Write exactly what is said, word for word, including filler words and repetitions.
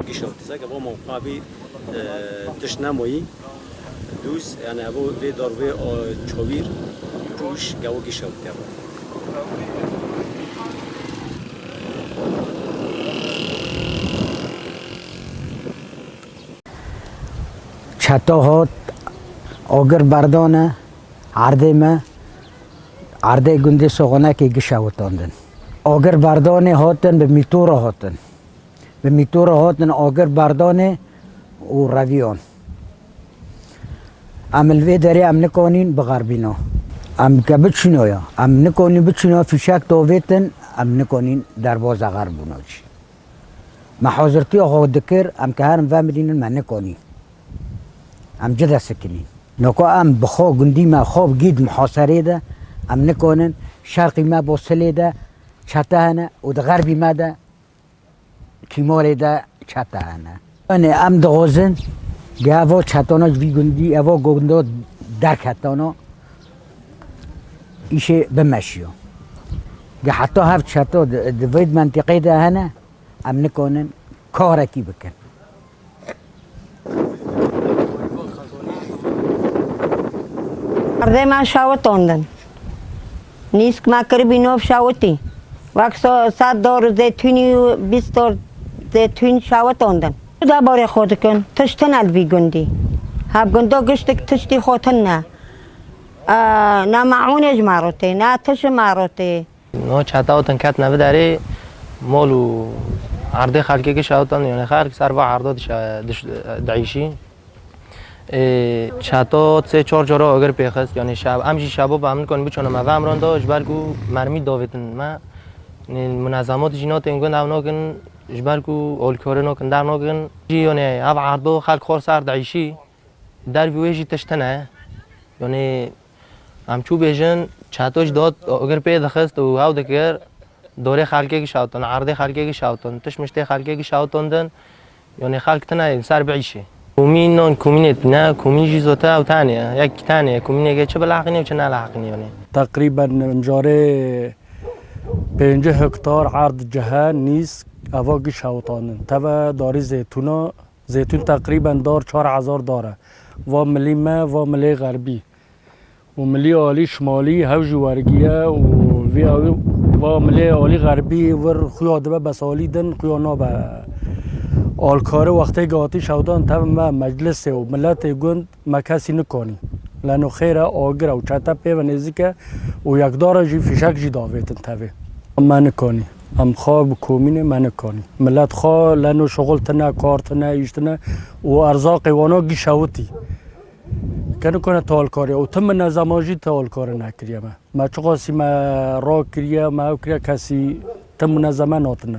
Gişewt. Zeke bo mewqa bî, e, tişt nemoyî. Dûz, yani evo vê dar vê, e, çawîr, pûş, gewo gişewt, gewo. Çeto hot, agir berdane, erdê me, erdê gundê Soxonekê gişewitandin. Agir berdane hatin, bi mîtora hatin. Bi mîtora hatin agir berdanê û reviyan. Em li vê derê em nikanîn bixerbîna. Em ke biçîna ya. Em nikanîn biçîna fîşek davêtin, em nikanîn derbaza xerbûna jî. Me hazirtiya xwe dikir, em ke herin vemilînin me nikanîn. Em ci de sikinîn. Noko em bi xwe gundî me xwe gîd muhaserê de, em nikanin şerqî me bo silê de çete hene û di xerbî me de Kîmorê de çete hene. Yanî em dixwazin ge evo çetana ji vî gundî, evo gundo derketana îşê bimeşiyo. Ge heta hev çeto di, di vê mentiqê de hene, em nikonin karekî bikin. Erdê me şawitandin. Nîsk me kiribî nov şawitî. Wek so-, sed dor zeytûnî û bîst dor zeytûn şawitandin. Da barê xwe dikin, tişt tine li vî gundî. Hev gundo giştik tiştî xwe tine. E, ne meûnê ji me re tê, ne tişt ji me re tê. No çeta otin ketine vî derê, mol û erdê xelkê gişewtan, yanî xelk ser va erdo dişe-, diş-, diîşî. Ê, çeto sê çar cara agir pê xist, yanî şeb-, em jî şebo be em nikan biçûne me ve emran da, ji ber ku mermî davêtin me. Nê munezemat jî natên gund ew nakin, ji ber ku alkore nakin, der nakin. Jî yanî ev erdo xelk xor ser diîşî. Dervî wê jî tişt tine. Yanî em çû bêjin, çeto ji dat agir pê dixist û hew dikir, dorê xelkê gişewtin, erdê xelkê gişewtin, tişt miştê xelkê gişewtandin. Yanî xelk tine li ser biîşê. Komînan komînê tine, komîn jî zote ew tenê ye. Yek tenê ye. Komînê ge çi bileqînê û çi neleqînê yanî. Teqrîben em carê pêncî hektar erd cihe nîsk eva gişewtandin. Teve darî zeytûna Zeytûn teqrîben dar çar hezar dar e. Va milî me, va milê xerbî. Û milî alî şimalî hew jî wergiye û vî ew va milê alî xerbî vir xuya dibe bes alî din xuya nabe. Alkari wextê gatî şewdan tev me meclisê û miletê gund me kesî nikanî. Leno xêr e, agir e û çete pê ve nêzik e û yekdara jî fîşek jî davêtin tevê. Me nikanî. Em xwe bi komînê me nikanî. Milet xwe leno şixul tine, kar tine, îş tine û erzaqê wana gişewitî. Ke nikane ti alkariye û ti minezema jî ti alkari nekiriye me. Me çiqasî me ra kiriye, me ew kiriye kesî ti minezeme natine.